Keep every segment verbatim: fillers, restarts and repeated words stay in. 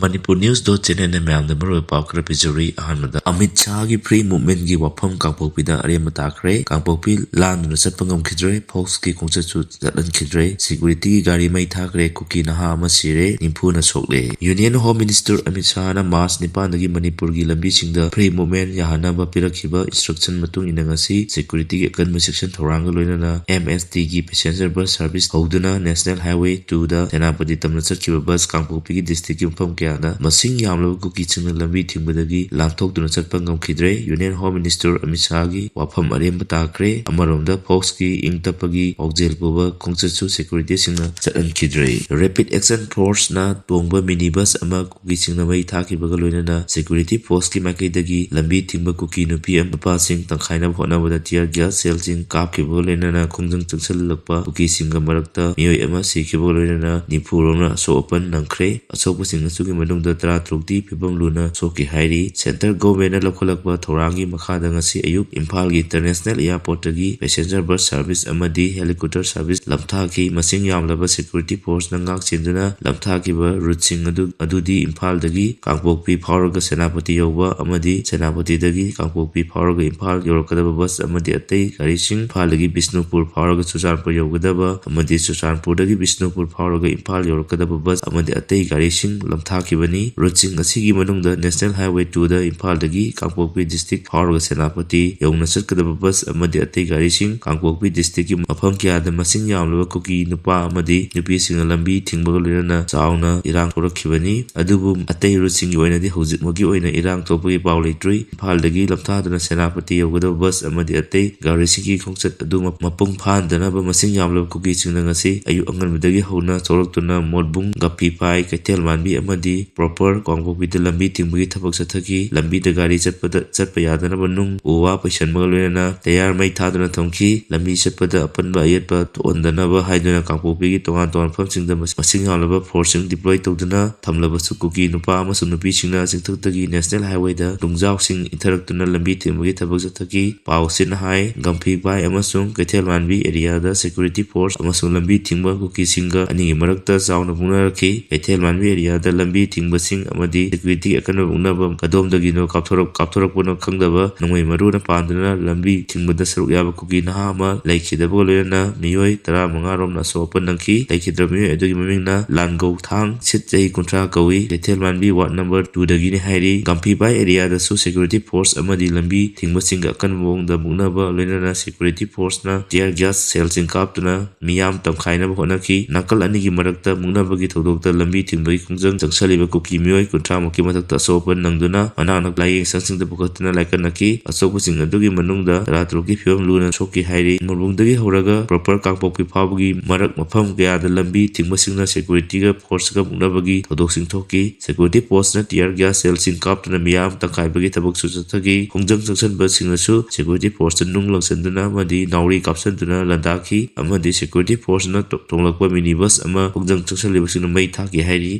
Manipur News dot N N ꯅ ꯃꯌꯥꯝꯗ ꯃꯔꯨꯑꯣꯏꯕ ꯄꯥꯎ ꯈꯔ ꯄꯤꯖꯔꯤ꯫ ꯑꯍꯥꯟꯕꯗ, ꯑꯃꯤꯠ ꯁꯥꯍꯒꯤ free movement ꯀꯤ ꯋꯥꯐꯝ ꯀꯥꯡꯄꯣꯛꯄꯤꯗ ꯑꯔꯦꯝꯕ ꯇꯥꯈ꯭ꯔꯦ꯫ ꯀꯥꯡꯄꯣꯛꯄꯤ ꯂꯥꯟꯗꯨꯅ ꯆꯠꯄ ꯉꯝꯈꯤꯗ꯭ꯔꯦ꯫ ꯐꯣꯛꯁꯀꯤ ꯈꯣꯡꯆꯠꯁꯨ ꯆꯠꯍꯟꯈꯤꯗ꯭ꯔꯦ꯫ Security ꯒꯤ ꯒꯥꯔꯤ ꯃꯩ ꯊꯥꯈ꯭ꯔꯦ꯫ ꯀꯨꯀꯤ ꯅꯍꯥ ꯑꯃ ꯁꯤꯔꯦ, ꯅꯤꯐꯨꯅ ꯁꯣꯛꯂꯦ꯫ Union Home Minister Amit ꯁꯥꯍꯅ March ꯅꯤꯄꯥꯟꯗꯒꯤ ꯃꯅꯤꯄꯨꯔꯒꯤ ꯂꯝꯕꯤꯁꯤꯡꯗ free movement ꯌꯥꯍꯟꯅꯕ ꯄꯤꯔꯛꯈꯤꯕ instruction ꯃꯇꯨꯡ ꯏꯟꯅ ꯉꯁꯤ security ꯒꯤ ꯑꯀꯟꯕ section ꯊꯧꯔꯥꯡꯒ ꯂꯣꯏꯅꯅ M S T ꯒꯤ passenger bus service ꯍꯧꯗꯨꯅ National Highway two ꯗ ꯁꯦꯅꯥꯄꯇꯤ ꯇꯝꯅ ꯆꯠꯈꯤꯕ bus ꯀꯥꯡꯄꯣꯛꯄꯤꯒꯤ district ꯀꯤ ꯃꯐꯝ ꯀꯌꯥꯗ ꯃꯁꯤꯡ ꯌꯥꯝꯂꯕ ꯀꯨꯀꯤꯁꯤꯡꯅ ꯂꯝꯕꯤ ꯊꯤꯡꯕꯗꯒꯤ ꯂꯥꯟꯊꯣꯛꯇꯨꯅ ꯆꯠꯄ ꯉꯝꯈꯤꯗ꯭ꯔꯦ꯫ Union Home Minister ꯑꯃꯤꯠ ꯁꯥꯍꯒꯤ ꯋꯥꯐꯝ ꯑꯔꯦꯝꯕ ꯇꯥꯈ꯭ꯔꯦ꯫ ꯑꯃꯔꯣꯝꯗ, ꯐꯣꯛꯁꯀꯤ ꯏꯪ ꯇꯞꯄꯒꯤ ꯄꯥꯎꯖꯦꯜ ꯄꯨꯕ ꯈꯣꯡꯆꯠꯁꯨ security ꯁꯤꯡꯅ ꯆꯠꯍꯟꯈꯤꯗ꯭ꯔꯦ꯫ Rapid Action Force ꯅ ꯇꯣꯡꯕ minibus ꯑꯃ ꯀꯨꯀꯤꯁꯤꯡꯅ ꯃꯩ ꯊꯥꯈꯤꯕꯒ ꯂꯣꯏꯅꯅ security force ꯀꯤ ꯃꯥꯏꯀꯩꯗꯒꯤ ꯂꯝꯕꯤ ꯊꯤꯡꯕ ꯀꯨꯀꯤ ꯅꯨꯄꯤ ꯑꯃ ꯅꯨꯄꯥꯁꯤꯡ ꯇꯪꯈꯥꯏꯅꯕ ꯍꯣꯠꯅꯕꯗ tear gas shell ꯁꯤꯡ ꯀꯥꯞꯈꯤꯕꯒ ꯂꯣꯏꯅꯅ ꯈꯣꯡꯖꯪ ꯆꯪꯁꯤꯜꯂꯛꯄ ꯀꯨꯀꯤꯁꯤꯡꯒ ꯃꯔꯛꯇ ꯃꯤꯑꯣꯏ ꯑꯃ ꯁꯤꯈꯤꯕꯒ ꯂꯣꯏꯅꯅ ꯅꯤꯐꯨ ꯔꯣꯝꯅ ꯑꯁꯣꯛ ꯑꯄꯟ ꯅꯪꯈ꯭ꯔꯦ꯫ ꯑꯁꯣꯛꯄꯁꯤꯡ ꯑꯁꯤꯒꯤ ꯃꯅꯨꯡꯗ ꯇꯔꯥꯇꯔꯨꯛꯇꯤ ꯐꯤꯕꯝ ꯂꯨꯅ ꯁꯣꯛꯈꯤ ꯍꯥꯏꯔꯤ꯫ Central Government ꯅ ꯂꯧꯈꯠꯂꯛꯄ ꯊꯧꯔꯥꯡꯒꯤ ꯃꯈꯥꯗ ꯉꯁꯤ ꯑꯌꯨꯛ ꯏꯝꯐꯥꯜꯒꯤ international airport ꯇꯒꯤ passenger bus service ꯑꯃꯗꯤ helicopter service ꯂꯝꯊꯥꯈꯤ꯫ ꯃꯁꯤꯡ ꯌꯥꯝꯂꯕ security force ꯅ ꯉꯥꯛ ꯁꯦꯟꯗꯨꯅ ꯂꯝꯊꯥꯈꯤꯕ route ꯁꯤꯡ ꯑꯗꯨ, ꯑꯗꯨꯗꯤ ꯏꯝꯐꯥꯜꯗꯒꯤ ꯀꯥꯡꯄꯣꯛꯄꯤ ꯐꯥꯎꯔꯒ ꯁꯦꯅꯥꯄꯇꯤ ꯌꯧꯕ ꯑꯃꯗꯤ ꯁꯦꯅꯥꯄꯇꯤꯗꯒꯤ ꯀꯥꯡꯄꯣꯛꯄꯤ ꯐꯥꯎꯔꯒ ꯏꯝꯐꯥꯜ ꯌꯧꯔꯛꯀꯗꯕ bus ꯑꯃꯗꯤ ꯑꯇꯩ ꯒꯥꯔꯤꯁꯤꯡ, ꯏꯝꯐꯥꯜꯗꯒꯤ ꯕꯤꯁꯅꯨꯄꯨꯔ ꯐꯥꯎꯔꯒ ꯆꯨꯔꯆꯥꯟꯄꯨꯔ ꯌꯧꯒꯗꯕ ꯑꯃꯗꯤ ꯆꯨꯔꯆꯥꯟꯄꯨꯔꯗꯒꯤ ꯕꯤꯁꯅꯨꯄꯨꯔ ꯐꯥꯎꯔꯒ ꯏꯝꯐꯥꯜ ꯌꯧꯔꯛꯀꯗꯕ bus ꯑꯃꯗꯤ ꯑꯇꯩ ꯒꯥꯔꯤꯁꯤꯡ ꯂꯝꯊꯥꯈꯤꯕꯅꯤ꯫ Route ꯁꯤꯡ ꯑꯁꯤꯒꯤ ꯃꯅꯨꯡꯗ National Highway two ꯗ ꯏꯝꯐꯥꯜꯗꯒꯤ ꯀꯥꯡꯄꯣꯛꯄꯤ district ꯐꯥꯎꯔꯒ ꯁꯦꯅꯥꯄꯇꯤ ꯌꯧꯅ ꯆꯠꯀꯗꯕ bus ꯑꯃꯗꯤ ꯑꯇꯩ ꯒꯥꯔꯤꯁꯤꯡ, ꯀꯥꯡꯄꯣꯛꯄꯤ district ꯀꯤ ꯃꯐꯝ ꯀꯌꯥꯗ ꯃꯁꯤꯡ ꯌꯥꯝꯂꯕ ꯀꯨꯀꯤ ꯅꯨꯄꯥ ꯑꯃꯗꯤ ꯅꯨꯄꯤꯁꯤꯡꯅ ꯂꯝꯕꯤ ꯊꯤꯡꯕꯒ ꯂꯣꯏꯅꯅ ꯆꯥꯎꯅ ꯏꯔꯥꯡ ꯊꯣꯛꯂꯛꯈꯤꯕꯅꯤ꯫ ꯑꯗꯨꯕꯨ ꯑꯇꯩ route ꯁꯤꯡꯒꯤ ꯑꯣꯏꯅꯗꯤ ꯍꯧꯖꯤꯛꯃꯛꯀꯤ ꯑꯣꯏꯅ ꯏꯔꯥꯡ ꯊꯣꯛꯄꯒꯤ ꯄꯥꯎ ꯂꯩꯇ꯭ꯔꯤ꯫ ꯏꯝꯐꯥꯜꯗꯒꯤ ꯂꯝꯊꯥꯗꯨꯅ ꯁꯦꯅꯥꯄꯇꯤ ꯌꯧꯒꯗꯕ bus ꯑꯃꯗꯤ ꯑꯇꯩ ꯒꯥꯔꯤꯁꯤꯡꯒꯤ ꯈꯣꯡꯆꯠ ꯑꯗꯨ ꯃ-, ꯃꯄꯨꯡ ꯐꯥꯍꯟꯗꯅꯕ ꯃꯁꯤꯡ ꯌꯥꯝꯂꯕ ꯀꯨꯀꯤꯁꯤꯡꯅ ꯉꯁꯤ ꯑꯌꯨꯛ ꯑꯉꯟꯕꯗꯒꯤ ꯍꯧꯅ ꯊꯣꯛꯂꯛꯇꯨꯅ ꯃꯣꯠꯕꯨꯡ, ꯒꯥꯄꯤꯄꯥꯏ, ꯀꯩꯊꯦꯜ ꯃꯥꯟꯕꯤ ꯑꯃꯗꯤ proper ꯀꯥꯡꯄꯣꯛꯄꯤꯗ ꯂꯝꯕꯤ ꯊꯤꯡꯕꯒꯤ ꯊꯕꯛ ꯆꯠꯊꯈꯤ꯫ ꯂꯝꯕꯤꯗ ꯒꯥꯔꯤ ꯆꯠꯄꯗ, ꯆꯠꯄ ꯌꯥꯗꯅꯕ ꯅꯨꯡ ꯎ ꯋꯥ ꯄꯩꯁꯟꯕꯒ ꯂꯣꯏꯅꯅ ꯇꯌꯥꯔ ꯃꯩ ꯊꯥꯗꯨꯅ ꯊꯝꯈꯤ꯫ ꯂꯝꯕꯤ ꯆꯠꯄꯗ ꯑꯄꯟꯕ ꯑꯌꯦꯠꯄ ꯊꯣꯛꯍꯟꯗꯅꯕ ꯍꯥꯏꯗꯨꯅ ꯀꯥꯡꯄꯣꯛꯄꯤꯒꯤ ꯇꯣꯉꯥꯟ ꯇꯣꯉꯥꯟꯕ ꯃꯐꯝꯁꯤꯡꯗ ꯃꯁ-, ꯃꯁꯤꯡ ꯌꯥꯝꯂꯕ force ꯁꯤꯡ deploy ꯇꯧꯗꯨꯅ ꯊꯝꯂꯕꯁꯨ ꯀꯨꯀꯤ ꯅꯨꯄꯥ ꯑꯃꯁꯨꯡ ꯅꯨꯄꯤꯁꯤꯡꯅ ꯆꯤꯡꯊꯛꯇꯒꯤ National Highway ꯗ ꯅꯨꯡꯖꯥꯎꯁꯤꯡ ꯏꯟꯊꯔꯛꯇꯨꯅ ꯂꯝꯕꯤ ꯊꯤꯡꯕꯒꯤ ꯊꯕꯛ ꯆꯠꯊꯈꯤ꯫ ꯄꯥꯎꯁꯤꯅ ꯍꯥꯏ, ꯒꯝꯐꯤꯄꯥꯏ ꯑꯃꯁꯨꯡ ꯀꯩꯊꯦꯜ ꯃꯥꯟꯕꯤ area ꯗ security force ꯑꯃꯁꯨꯡ ꯂꯝꯕꯤ ꯊꯤꯡꯕ ꯀꯨꯀꯤꯁꯤꯡꯒ ꯑꯅꯤꯒꯤ ꯃꯔꯛꯇ ꯆꯥꯎꯅ ꯃꯨꯛꯅꯔꯛꯈꯤ꯫ ꯀꯩꯊꯦꯜ ꯃꯥꯟꯕꯤ area ꯗ ꯂꯝꯕꯤ ꯊꯤꯡꯕꯁꯤꯡ ꯑꯃꯗꯤ ꯁꯦꯀ꯭ꯌꯨꯔꯤꯇꯤꯒꯤ ꯑꯀꯟꯕ ꯃꯨꯛꯅꯕ ꯀꯗꯣꯝꯗꯒꯤꯅꯣ ꯀꯥꯞꯊꯣꯔꯛ-, ꯀꯥꯞꯊꯣꯔꯛꯄꯅꯣ ꯈꯪꯗꯕ ꯅꯣꯡꯃꯩ ꯃꯔꯨꯅ ꯄꯥꯟꯗꯨꯅ ꯂꯝꯕꯤ ꯊꯤꯡꯕꯗ ꯁꯔꯨꯛ ꯌꯥꯕ ꯀꯨꯀꯤ ꯅꯍꯥ ꯑꯃ ꯂꯩꯈꯤꯗꯕꯒ ꯂꯣꯏꯅꯅ ꯃꯤꯑꯣꯏ ꯇꯔꯥꯃꯉꯥ ꯔꯣꯝꯅ ꯑꯁꯣꯛ ꯑꯄꯟ ꯅꯪꯈꯤ꯫ ꯂꯩꯈꯤꯗ꯭ꯔꯕ ꯃꯤꯑꯣꯏ ꯑꯗꯨꯒꯤ ꯃꯃꯤꯡꯅ ꯂꯥꯟꯒꯧ ꯊꯥꯡ, ꯁꯤꯠ ꯆꯍꯤ ꯀꯨꯟꯊ꯭ꯔꯥ ꯀꯧꯏ, ꯀꯩꯊꯦꯜ ꯃꯥꯟꯕꯤ ꯋꯥꯔꯗ ꯅꯝꯕꯔ ꯇꯨꯗꯒꯤꯅꯤ ꯍꯥꯏꯔꯤ꯫ ꯒꯝꯐꯤꯕꯥꯏ ꯑꯦꯔꯤꯌꯥꯗꯁꯨ ꯁꯦꯀ꯭ꯌꯨꯔꯤꯇꯤ ꯐꯣꯔꯁ ꯑꯃꯗꯤ ꯂꯝꯕꯤ ꯊꯤꯡꯕꯁꯤꯡꯒ ꯑꯀꯟꯕ ꯃꯑꯣꯡꯗ ꯃꯨꯛꯅꯕ ꯂꯣꯏꯅꯅ ꯁꯦꯀ꯭ꯌꯨꯔꯤꯇꯤ ꯐꯣꯔꯁꯅ ꯇꯤꯌꯔ ꯒ꯭ꯌꯥꯁ ꯁꯦꯜꯁꯤꯡ ꯀꯥꯞꯇꯨꯅ ꯃꯤꯌꯥꯝ ꯇꯝꯈꯥꯏꯅꯕ ꯍꯣꯠꯅꯈꯤ꯫ ꯅꯥꯀꯜ ꯑꯅꯤꯒꯤ ꯃꯔꯛꯇ ꯃꯨꯛꯅꯕꯒꯤ ꯊꯧꯗꯣꯛꯇ ꯂꯝꯕꯤ ꯊꯤꯡꯕꯒꯤ ꯈꯣꯡꯖꯪ ꯆꯪꯁꯜꯂꯤꯕ ꯀꯨꯀꯤ ꯃꯤꯑꯣꯏ ꯀꯨꯟꯊ꯭ꯔꯥ ꯃꯨꯛꯀꯤ ꯃꯊꯛꯇ ꯑꯁꯣꯛ ꯑꯄꯟ ꯅꯪꯗꯨꯅ ꯃꯅꯥꯛ ꯅꯛꯄ ꯂꯥꯏꯌꯦꯡ ꯁꯪꯁꯤꯡꯗ ꯄꯨꯈꯠꯇꯨꯅ ꯂꯥꯏꯀꯠꯅꯈꯤ꯫ ꯑꯁꯣꯛꯄꯁꯤꯡ ꯑꯗꯨꯒꯤ ꯃꯅꯨꯡꯗ ꯇꯔꯥ ꯇꯔꯨꯛꯀꯤ ꯐꯤꯕꯝ ꯂꯨꯅ ꯁꯣꯛꯈꯤ ꯍꯥꯏꯔꯤ꯫ ꯃꯨꯔꯕꯨꯡꯗꯒꯤ ꯍꯧꯔꯒ ꯄ꯭ꯔꯣꯄꯔ ꯀꯥꯡꯄꯣꯛꯄꯤ ꯐꯥꯎꯕꯒꯤ ꯃꯔꯛ ꯃꯐꯝ ꯀꯌꯥꯗ ꯂꯝꯕꯤ ꯊꯤꯡꯕꯁꯤꯡꯅ ꯁꯦꯀ꯭ꯌꯨꯔꯤꯇꯤꯒ ꯐꯣꯔꯁꯀ ꯃꯨꯛꯅꯕꯒꯤ ꯊꯧꯗꯣꯛꯁꯤꯡ ꯊꯣꯛꯈꯤ꯫ ꯁꯦꯀ꯭ꯌꯨꯔꯤꯇꯤ ꯐꯣꯔꯁꯅ ꯇꯤꯌꯔ ꯒ꯭ꯌꯥꯁ ꯁꯦꯜꯁꯤꯡ ꯀꯥꯞꯇꯨꯅ ꯃꯤꯌꯥꯝ ꯇꯪꯈꯥꯏꯕꯒꯤ ꯊꯕꯛꯁꯨ ꯆꯠꯊꯈꯤ꯫ ꯈꯣꯡꯖꯪ ꯆꯪꯁꯤꯟꯕꯁꯤꯡꯅꯁꯨ ꯁꯦꯀ꯭ꯌꯨꯔꯤꯇꯤ ꯐꯣꯔꯁꯇ ꯅꯨꯡ ꯂꯪꯁꯤꯟꯗꯨꯅ ꯑꯃꯗꯤ ꯅꯥꯎꯔꯤ ꯀꯥꯞꯁꯤꯟꯗꯨꯅ ꯂꯥꯟꯗꯥꯈꯤ ꯑꯃꯗꯤ ꯁꯦꯀ꯭ꯌꯨꯔꯤꯇꯤ ꯐꯣꯔꯁꯅ ꯇꯣ-, ꯇꯣꯡꯂꯛꯄ ꯃꯤꯅꯤ ꯕꯁ ꯑꯃ ꯈꯣꯡꯖꯪ ꯆꯪꯁꯤꯜꯂꯤꯕꯁꯤꯡꯅ ꯃꯩ ꯊꯥꯈꯤ ꯍꯥꯏꯔꯤ꯫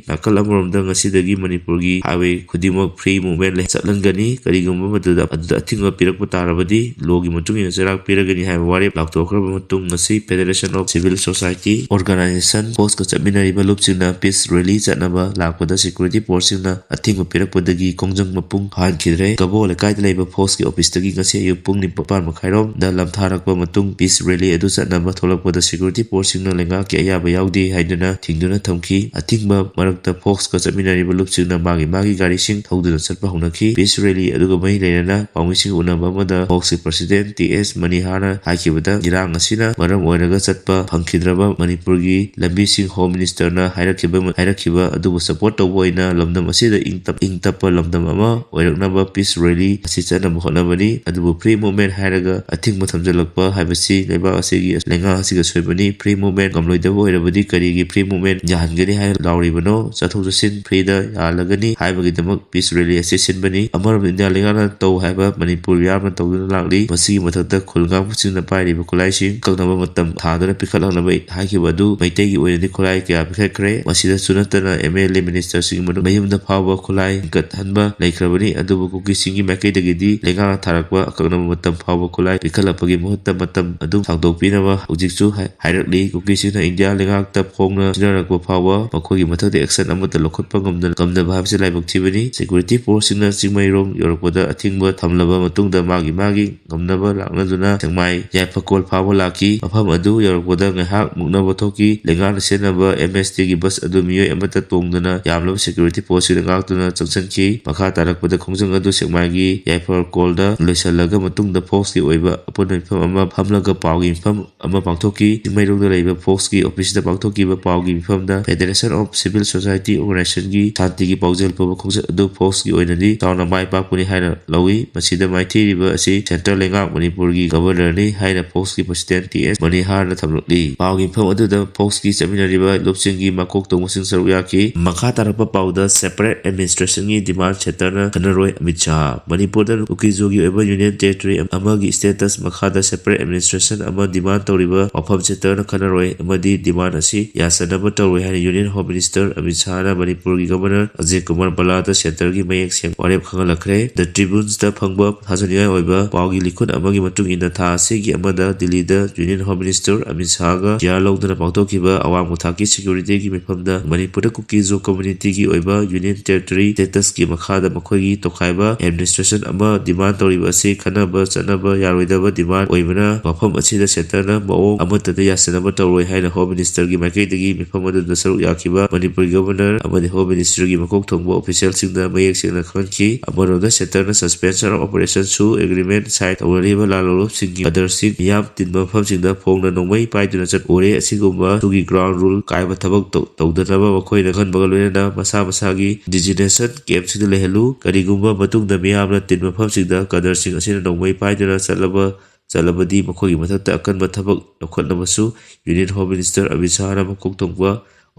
ꯅꯥꯀꯜ ꯑꯃꯔꯣꯝꯗ ꯉꯁꯤꯗꯒꯤ ꯃꯅꯤꯄꯨꯔꯒꯤ ꯍꯥꯏꯋꯦ ꯈꯨꯗꯤꯡꯃꯛ ꯐ꯭ꯔꯤ ꯃꯨꯚꯃꯦꯟ ꯂꯩ-, ꯆꯠꯍꯟꯒꯅꯤ꯫ ꯀꯔꯤꯒꯨꯝꯕ ꯃꯗꯨꯗ, ꯑꯗꯨꯗ ꯑꯊꯤꯡꯕ ꯄꯤꯔꯛꯄ ꯇꯥꯔꯕꯗꯤ ꯂꯣꯒꯤ ꯃꯇꯨꯡ ꯏꯟꯅ ꯆꯩꯔꯥꯛ ꯄꯤꯔꯒꯅꯤ ꯍꯥꯏꯕ ꯋꯥꯔꯦꯞ ꯂꯥꯎꯊꯣꯛꯈ꯭ꯔꯕ ꯃꯇꯨꯡ ꯉꯁꯤ Federation of Civil Society Organization ꯐꯣꯔꯁꯀ ꯆꯠꯃꯤꯟꯅꯔꯤꯕ ꯂꯨꯞꯁꯤꯡꯅ ꯄꯤꯁ ꯔꯦꯂꯤ ꯆꯠꯅꯕ ꯂꯥꯛꯄꯗ ꯁꯦꯀ꯭ꯌꯨꯔꯤꯇꯤ ꯐꯣꯔꯁꯁꯤꯡꯅ ꯑꯊꯤꯡꯕ ꯄꯤꯔꯛꯄꯗꯒꯤ ꯈꯣꯡꯖꯪ ꯃꯄꯨꯡ ꯐꯥꯍꯟꯈꯤꯗ꯭ꯔꯦ꯫ ꯀꯕꯣ ꯂꯩꯀꯥꯏꯗ ꯂꯩꯕ ꯐꯣꯔꯁꯀꯤ ꯑꯣꯐꯤꯁꯇꯒꯤ ꯉꯁꯤ ꯑꯌꯨꯛ ꯄꯨꯡ ꯅꯤꯄꯥꯟ ꯃꯈꯥꯏꯔꯣꯝꯗ ꯂꯝꯊꯥꯔꯛꯄ ꯃꯇꯨꯡ ꯄꯤꯁ ꯔꯦꯂꯤ ꯑꯗꯨ ꯆꯠꯅꯕ ꯊꯣꯛꯂꯛꯄꯗ ꯁꯦꯀ꯭ꯌꯨꯔꯤꯇꯤ ꯐꯣꯔꯁꯁꯤꯡꯅ ꯂꯩꯉꯥꯛꯀꯤ ꯑꯌꯥꯕ ꯌꯥꯎꯗꯦ ꯍꯥꯏꯗꯨꯅ ꯊꯤꯡꯗꯨꯅ ꯊꯝꯈꯤ꯫ ꯑꯊꯤꯡꯕ ꯃꯔꯛꯇ ꯐꯣꯛꯁꯀ ꯆꯠꯃꯤꯟꯅꯔꯤꯕ ꯂꯨꯞꯁꯤꯡꯅ ꯃꯥꯒꯤ ꯃꯥꯒꯤ ꯒꯥꯔꯤꯁꯤꯡ ꯊꯧꯗꯨꯅ ꯆꯠꯄ ꯍꯧꯅꯈꯤ꯫ ꯄꯤꯁ ꯔꯦꯂꯤ ꯑꯗꯨꯒ ꯃꯔꯤ ꯂꯩꯅꯅ ꯄꯥꯎꯃꯤꯁꯤꯡ ꯎꯅꯕ ꯑꯃꯗ ꯐꯣꯛꯁꯀꯤ ꯄ꯭ꯔꯁꯤꯗꯦꯟ ꯇꯤ ꯑꯦꯁ ꯃꯅꯤꯍꯥꯔꯅ ꯍꯥꯏꯈꯤꯕꯗ, ꯏꯔꯥꯡ ꯑꯁꯤꯅ ꯃꯔꯝ ꯑꯣꯏꯔꯒ ꯆꯠꯄ ꯐꯪꯈꯤꯗ꯭ꯔꯕ ꯃꯅꯤꯄꯨꯔꯒꯤ ꯂꯝꯕꯤꯁꯤꯡ ꯍꯣꯝ ꯃꯤꯅꯤꯁꯇꯔꯅ ꯍꯥꯏꯔꯛꯈꯤꯕ, ꯍꯥꯏꯔꯛꯈꯤꯕ ꯑꯗꯨꯕꯨ ꯁꯄꯣꯔꯠ ꯇꯧꯕ ꯑꯣꯏꯅ ꯂꯝꯗꯝ ꯑꯁꯤꯗ ꯏꯪ ꯇꯞ-, ꯏꯪ ꯇꯞꯄ ꯂꯝꯗꯝ ꯑꯃ ꯑꯣꯏꯔꯛꯅꯕ ꯄꯤꯁ ꯔꯦꯂꯤ ꯑꯁꯤ ꯆꯠꯅꯕ ꯍꯣꯠꯅꯕꯅꯤ꯫ ꯑꯗꯨꯕꯨ ꯐ꯭ꯔꯤ ꯃꯨꯚꯃꯦꯟ ꯍꯥꯏꯔꯒ ꯑꯊꯤꯡꯕ ꯊꯝꯖꯤꯜꯂꯛꯄ ꯍꯥꯏꯕꯁꯤ ꯂꯩꯕꯥꯛ ꯑꯁꯤꯒꯤ, ꯂꯩꯉꯥꯛ ꯑꯁꯤꯒꯤ ꯑꯁꯣꯏꯕꯅꯤ꯫ ꯐ꯭ꯔꯤ ꯃꯨꯚꯃꯦꯟ ꯉꯝꯂꯣꯏꯗꯕ ꯑꯣꯏꯔꯕꯗꯤ ꯀꯔꯤꯒꯤ ꯐ꯭ꯔꯤ ꯃꯨꯚꯃꯦꯟ ꯌꯥꯍꯟꯒꯅꯤ ꯍꯥꯏꯅ ꯂꯥꯎꯔꯤꯕꯅꯣ? ꯆꯠꯊꯣꯛ ꯆꯠꯁꯤꯟ ꯐ꯭ꯔꯤꯗ ꯌꯥꯍꯜꯂꯒꯅꯤ ꯍꯥꯏꯕꯒꯤꯗꯃꯛ ꯄꯤꯁ ꯔꯦꯂꯤ ꯑꯁꯤ ꯁꯤꯟꯕꯅꯤ꯫ ꯑꯃꯔꯣꯝꯗ ꯏꯟꯗꯤꯌꯥ ꯂꯩꯉꯥꯛꯅ ꯇꯧ ꯍꯥꯏꯕ ꯃꯅꯤꯄꯨꯔ ꯃꯤꯌꯥꯝꯅ ꯇꯧꯗꯨꯅ ꯂꯥꯛꯂꯤ꯫ ꯃꯁꯤꯒꯤ ꯃꯊꯛꯇ ꯈꯨꯜ ꯉꯥꯛꯄꯁꯤꯡꯅ ꯄꯥꯏꯔꯤꯕ ꯈꯨꯠꯂꯥꯏꯁꯤꯡ ꯑꯀꯛꯅꯕ ꯃꯇꯝ ꯊꯥꯗꯨꯅ ꯄꯤꯈꯠꯂꯛꯅꯕ ꯍꯥꯏꯈꯤꯕ ꯑꯗꯨ ꯃꯩꯇꯩꯒꯤ ꯑꯣꯏꯅꯗꯤ ꯈꯨꯠꯂꯥꯏ ꯀꯌꯥ ꯄꯤꯈꯠꯈ꯭ꯔꯦ꯫ ꯃꯁꯤꯗꯁꯨ ꯅꯠꯇꯅ ꯑꯦꯝ ꯑꯦꯜ ꯑꯦ ꯃꯤꯅꯤꯁꯇꯔꯁꯤꯡꯒꯤ ꯃꯅꯨꯡ ꯃꯌꯨꯝꯗ ꯐꯥꯎꯕ ꯈꯨꯠꯂꯥꯏ ꯍꯤꯡꯒꯠꯍꯟꯕ ꯂꯩꯈ꯭ꯔꯕꯅꯤ꯫ ꯑꯗꯨꯕꯨ ꯀꯨꯀꯤꯁꯤꯡꯒꯤ ꯃꯥꯏꯀꯩꯗꯒꯤꯗꯤ ꯂꯩꯉꯥꯛꯅ ꯊꯥꯔꯛꯄ ꯑꯀꯛꯅꯕ ꯃꯇꯝ ꯐꯥꯎꯕ ꯈꯨꯠꯂꯥꯏ ꯄꯤꯈꯠꯂꯛꯄꯒꯤ ꯃꯍꯨꯠꯇ ꯃꯇꯝ ꯑꯗꯨꯝ ꯁꯥꯡꯗꯣꯛꯄꯤꯅꯕ ꯍꯧꯖꯤꯛꯁꯨ ꯍꯥꯏ-, ꯍꯥꯏꯔꯛꯂꯤ꯫ ꯀꯨꯀꯤꯁꯤꯡꯅ ꯏꯟꯗꯤꯌꯥ ꯂꯩꯉꯥꯛꯇ ꯐꯣꯡꯅ ꯁꯤꯖꯤꯟꯅꯔꯛꯄ ꯐꯥꯎꯕ ꯃꯈꯣꯏꯒꯤ ꯃꯊꯛꯇ ꯑꯦꯛꯁꯟ ꯑꯃꯠꯇ ꯂꯧꯈꯠꯄ ꯉꯝꯗ-, ꯉꯝꯗꯕ ꯍꯥꯏꯕꯁꯤ ꯂꯥꯏꯕꯛ ꯊꯤꯕꯅꯤ꯫ Security forceꯁꯤꯡꯅ ꯆꯤꯡꯃꯩꯔꯣꯡ ꯌꯧꯔꯛꯄꯗ ꯑꯊꯤꯡꯕ ꯊꯝꯂꯕ ꯃꯇꯨꯡꯗ ꯃꯥꯒꯤ ꯃꯥꯒꯤ ꯉꯝꯅꯕ ꯂꯥꯛꯅꯗꯨꯅ ꯁꯦꯛꯃꯥꯏ ꯌꯥꯏꯐꯀꯣꯜ ꯐꯥꯎꯕ ꯂꯥꯛꯈꯤ꯫ ꯃꯐꯝ ꯑꯗꯨ ꯌꯧꯔꯛꯄꯗ ꯉꯥꯏꯍꯥꯛ ꯃꯨꯛꯅꯕ ꯊꯣꯛꯈꯤ꯫ ꯂꯩꯉꯥꯛꯅ ꯁꯤꯖꯤꯟꯅꯕ MSTꯒꯤ ꯕꯁ ꯑꯗꯨ ꯃꯤꯑꯣꯏ ꯑꯃꯠꯇ ꯇꯣꯡꯗꯅ ꯌꯥꯝꯂꯕ security forceꯁꯤꯡꯅ ꯉꯥꯛꯇꯨꯅ ꯆꯪꯁꯤꯟꯈꯤ꯫ ꯃꯈꯥ ꯇꯥꯔꯛꯄꯗ ꯈꯣꯡꯖꯪ ꯑꯗꯨ ꯁꯦꯛꯃꯥꯏꯒꯤ ꯌꯥꯏꯐꯀꯣꯜꯗ ꯂꯣꯏꯁꯤꯜꯂꯒ ꯃꯇꯨꯡꯗ forceꯀꯤ ꯑꯣꯏꯕ ꯑꯄꯨꯟꯕ ꯃꯤꯐꯝ ꯑꯃ ꯐꯝꯂꯒ ꯄꯥꯎꯒꯤ ꯃꯤꯐꯝ ꯑꯃ ꯄꯥꯡꯊꯣꯛꯈꯤ꯫ ꯆꯤꯡꯃꯩꯔꯣꯡꯗ ꯂꯩꯕ forceꯀꯤ officeꯇ ꯄꯥꯡꯊꯣꯛꯈꯤꯕ ꯄꯥꯎꯒꯤ ꯃꯤꯐꯝꯗ Federation of Civil Society Organizationꯒꯤ ꯁꯥꯟꯇꯤꯒꯤ ꯄꯥꯎꯖꯦꯜ ꯄꯨꯕ ꯈꯣꯡꯆꯠ ꯑꯗꯨ forceꯀꯤ ꯑꯣꯏꯅꯗꯤ ꯆꯥꯎꯅ ꯃꯥꯏ ꯄꯥꯛꯄꯅꯤ ꯍꯥꯏꯅ ꯂꯧꯏ꯫ ꯃꯁꯤꯗ ꯃꯥꯏꯊꯤꯔꯤꯕ ꯑꯁꯤ centre ꯂꯩꯉꯥꯛ ꯃꯅꯤꯄꯨꯔꯒꯤ Governorꯅꯤ ꯍꯥꯏꯅ forceꯀꯤ President ꯇꯤ ꯑꯦꯁ ꯃꯅꯤꯍꯥꯔꯅ ꯊꯝꯂꯛꯂꯤ꯫ ꯄꯥꯎꯒꯤ ꯃꯤꯐꯝ ꯑꯗꯨꯗ forceꯀꯤ ꯆꯠꯃꯤꯟꯅꯔꯤꯕ ꯂꯨꯞꯁꯤꯡꯒꯤ ꯃꯀꯣꯛ ꯊꯣꯡꯕꯁꯤꯡ ꯁꯔꯨꯛ ꯌꯥꯈꯤ꯫ ꯃꯈꯥ ꯇꯥꯔꯛꯄ ꯄꯥꯎꯗ separate administrationꯒꯤ demand centreꯅ ꯈꯟꯅꯔꯣꯏ ꯑꯃꯤꯠ ꯁꯥꯍ꯫ ꯃꯅꯤꯄꯨꯔꯗ ꯀꯨꯀꯤꯖꯣꯒꯤ ꯑꯣꯏꯕ Union Territory ꯑꯃꯒꯤ status ꯃꯈꯥꯗ separate administration ꯑꯃ demand ꯇꯧꯔꯤꯕ ꯋꯥꯐꯝ centreꯅ ꯈꯟꯅꯔꯣꯏ ꯑꯃꯗꯤ demand ꯑꯁꯤ ꯌꯥꯁꯟꯅꯕ ꯇꯧꯔꯣꯏ ꯍꯥꯏꯅ Union Home Minister ꯑꯃꯤꯠ ꯁꯥꯍꯅ ꯃꯅꯤꯄꯨꯔꯒꯤ Governor ꯑꯖꯌ ꯀꯨꯃꯥꯔ ꯚꯜꯂꯥꯗ centreꯒꯤ ꯃꯌꯦꯛ ꯁꯦꯡꯕ ꯋꯥꯔꯦꯞ ꯈꯪꯍꯜꯂꯛꯈ꯭ꯔꯦ꯫ The Tribunesꯇ ꯐꯪꯕ ꯊꯥꯖꯅꯤꯡꯉꯥꯏ ꯑꯣꯏꯕ ꯄꯥꯎꯒꯤ ꯂꯤꯈꯨꯟ ꯑꯃꯒꯤ ꯃꯇꯨꯡ ꯏꯟꯅ ꯊꯥ ꯑꯁꯤꯒꯤ ꯑꯃꯗ ꯗꯤꯜꯂꯤꯗ Union Home Minister Amit ꯁꯥꯍꯒ chair ꯂꯧꯗꯨꯅ ꯄꯥꯡꯊꯣꯛꯈꯤꯕ ꯑꯋꯥꯡꯕ ꯊꯥꯛꯀꯤ securityꯒꯤ ꯃꯤꯐꯝꯗ ꯃꯅꯤꯄꯨꯔꯗ ꯀꯨꯀꯤꯖꯣ communityꯒꯤ ꯑꯣꯏꯕ Union Territory statusꯀꯤ ꯃꯈꯥꯗ ꯃꯈꯣꯏꯒꯤ ꯇꯣꯈꯥꯏꯕ administration ꯑꯃ demand ꯇꯧꯔꯤꯕ ꯑꯁꯤ ꯈꯟꯅꯕ ꯆꯠꯅꯕ ꯌꯥꯔꯣꯏꯗꯕ demand ꯑꯣꯏꯕꯅ ꯃꯐꯝ ꯑꯁꯤꯗ centreꯅ ꯃꯑꯣꯡ ꯑꯃꯠꯇꯗ ꯌꯥꯁꯤꯟꯅꯕ ꯇꯧꯔꯣꯏ ꯍꯥꯏꯅ Home Ministerꯒꯤ ꯃꯥꯏꯀꯩꯗꯒꯤ ꯃꯤꯐꯝ ꯑꯗꯨꯗ ꯁꯔꯨꯛ ꯌꯥꯈꯤꯕ ꯃꯅꯤꯄꯨꯔꯒꯤ Governor ꯑꯃꯗꯤ Home Ministerꯒꯤ ꯃꯀꯣꯛ ꯊꯣꯡꯕ officialꯁꯤꯡꯗ ꯃꯌꯦꯛ ꯁꯦꯡꯅ ꯈꯪꯍꯟꯈꯤ꯫ ꯑꯃꯔꯣꯝꯗ centreꯅ suspension of operations ꯁꯨ agreement sign ꯇꯧꯅꯔꯤꯕ ꯂꯥꯜꯂꯣꯡꯂꯣꯞꯁꯤꯡꯒꯤ cadreꯁꯤꯡ ꯃꯤꯌꯥꯝ ꯇꯤꯟꯕ ꯃꯐꯝꯁꯤꯡꯗ ꯐꯣꯡꯅ ꯅꯣꯡꯃꯩ ꯄꯥꯏꯗꯨꯅ ꯆꯠ ꯎꯔꯦ꯫ ꯑꯁꯤꯒꯨꯝꯕ ꯃꯇꯨꯒꯤ ground rule ꯀꯥꯏꯕ ꯊꯕꯛ ꯇꯧ-, ꯇꯧꯗꯅꯕ ꯃꯈꯣꯏꯅ ꯈꯟꯕꯒ ꯂꯣꯏꯅꯅ ꯃꯁꯥ ꯃꯁꯥꯒꯤ designated campꯁꯤꯡꯗ ꯂꯩꯍꯜꯂꯨ꯫ ꯀꯔꯤꯒꯨꯝꯕ ꯃꯇꯨꯡꯗ ꯃꯤꯌꯥꯝꯅ ꯇꯤꯟꯕ ꯃꯐꯝꯁꯤꯡꯗ cadreꯁꯤꯡ ꯑꯁꯤꯅ ꯅꯣꯡꯃꯩ ꯄꯥꯏꯗꯨꯅ ꯆꯠꯂꯕ, ꯆꯠꯂꯕꯗꯤ ꯃꯈꯣꯏꯒꯤ ꯃꯊꯛꯇ ꯑꯀꯟꯕ ꯊꯕꯛ ꯂꯧꯈꯠꯅꯕꯁꯨ Union Home Minister ꯑꯃꯤꯠ ꯁꯥꯍꯅ ꯃꯀꯣꯛ ꯊꯣꯡꯕ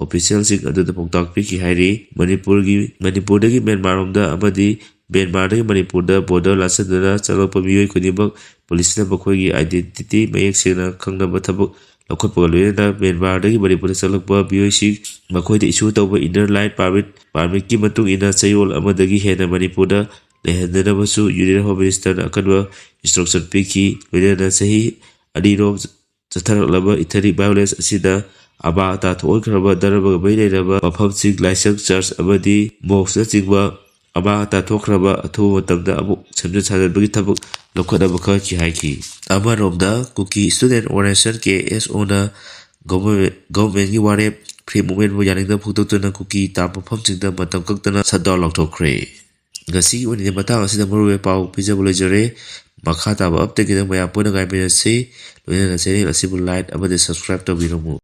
officialꯁꯤꯡ ꯑꯗꯨꯗ ꯄꯥꯎꯇꯥꯛ ꯄꯤꯈꯤ ꯍꯥꯏꯔꯤ꯫ ꯃꯅꯤꯄꯨꯔꯒꯤ, ꯃꯅꯤꯄꯨꯔꯗꯒꯤ ꯃ꯭ꯌꯥꯟꯃꯥꯔꯔꯣꯝꯗ ꯑꯃꯗꯤ ꯃ꯭ꯌꯥꯟꯃꯥꯔꯗꯒꯤ ꯃꯅꯤꯄꯨꯔꯗ border ꯂꯥꯟꯁꯤꯟꯗꯨꯅ ꯆꯪꯂꯛꯄ ꯃꯤꯑꯣꯏ ꯈꯨꯗꯤꯡꯃꯛ ꯄꯨꯂꯤꯁꯅ ꯃꯈꯣꯏꯒꯤ identity ꯃꯌꯦꯛ ꯁꯦꯡꯅ ꯈꯪꯅꯕ ꯊꯕꯛ ꯂꯧꯈꯠꯄꯒ ꯂꯣꯏꯅꯅ ꯃ꯭ꯌꯥꯟꯃꯥꯔꯗꯒꯤ ꯃꯅꯤꯄꯨꯔꯗ ꯆꯪꯂꯛꯄ ꯃꯤꯑꯣꯏꯁꯤꯡ ꯃꯈꯣꯏꯗ issue ꯇꯧꯕ inner line permit, permitꯀꯤ ꯃꯇꯨꯡ ꯏꯟꯅ ꯆꯌꯣꯜ ꯑꯃꯗꯒꯤ ꯍꯦꯟꯅ ꯃꯅꯤꯄꯨꯔꯗ ꯂꯩꯍꯟꯗꯅꯕꯁꯨ Union Home Ministerꯅ ꯑꯀꯟꯕ instruction ꯄꯤꯈꯤ꯫ ꯂꯣꯏꯅꯅ ꯆꯍꯤ ꯑꯅꯤꯔꯣꯝ ꯆꯠꯊꯔꯛꯂꯕ ethnic violence ꯑꯁꯤꯗ ꯑꯃꯥꯡ ꯑꯇꯥ ꯊꯣꯛꯍꯟꯈ꯭ꯔꯕ ꯙꯔꯃꯒ ꯃꯔꯤ ꯂꯩꯅꯕ ꯃꯐꯝꯁꯤꯡ, ꯂꯥꯏꯁꯪ, ꯆꯔꯆ ꯑꯃꯗꯤ ꯃꯣꯁꯅꯆꯤꯡꯕ ꯑꯃꯥꯡ ꯑꯇꯥ ꯊꯣꯛꯈ꯭ꯔꯕ ꯑꯊꯨꯕ ꯃꯇꯝꯗ ꯑꯃꯨꯛ ꯁꯦꯝꯖꯤꯟ ꯁꯥꯖꯤꯟꯕꯒꯤ ꯊꯕꯛ ꯂꯧꯈꯠꯅꯕ ꯈꯪꯍꯟꯈꯤ ꯍꯥꯏꯈꯤ꯫ ꯑꯃꯔꯣꯝꯗ ꯀꯨꯀꯤ ꯏꯁꯇꯨꯗꯦꯟ ꯑꯣꯔꯒꯅꯥꯏꯖꯦꯁꯟ ꯀꯦ ꯑꯦꯁ ꯑꯣꯅ ꯒꯣꯚꯔ-, ꯒꯣꯚꯔꯟꯃꯦꯟꯒꯤ ꯋꯥꯔꯦꯞ, ꯐ꯭ꯔꯤ ꯃꯨꯚꯃꯦꯟꯕꯨ ꯌꯥꯅꯤꯡꯗꯕ ꯐꯣꯡꯗꯣꯛꯇꯨꯅ ꯀꯨꯀꯤ ꯇꯥꯕ ꯃꯐꯝꯁꯤꯡꯗ ꯃꯇꯝ ꯀꯛꯇꯅ ꯁꯠ ꯗꯥꯎꯟ ꯂꯥꯎꯊꯣꯛꯈ꯭ꯔꯦ꯫ ꯉꯁꯤꯒꯤ ꯑꯣꯏꯅꯗꯤ ꯃꯇꯥꯡ ꯑꯁꯤꯗ ꯃꯔꯨꯑꯣꯏꯕ ꯄꯥꯎ ꯄꯤꯖꯕ ꯂꯣꯏꯖꯔꯦ꯫ ꯃꯈꯥ ꯇꯥꯕ ꯑꯞꯗꯦꯠꯀꯤꯗꯃꯛ ꯃꯌꯥꯝ ꯄꯨꯟꯅ ꯉꯥꯏꯃꯤꯟꯅꯁꯤ꯫ ꯂꯣꯏꯅꯅ ꯆꯦꯅꯦꯜ ꯑꯁꯤꯕꯨ ꯂꯥꯏꯛ ꯑꯃꯗꯤ ꯁꯕꯁꯀ꯭ꯔꯥꯏꯕ ꯇꯧꯕꯤꯔꯝꯃꯨ꯫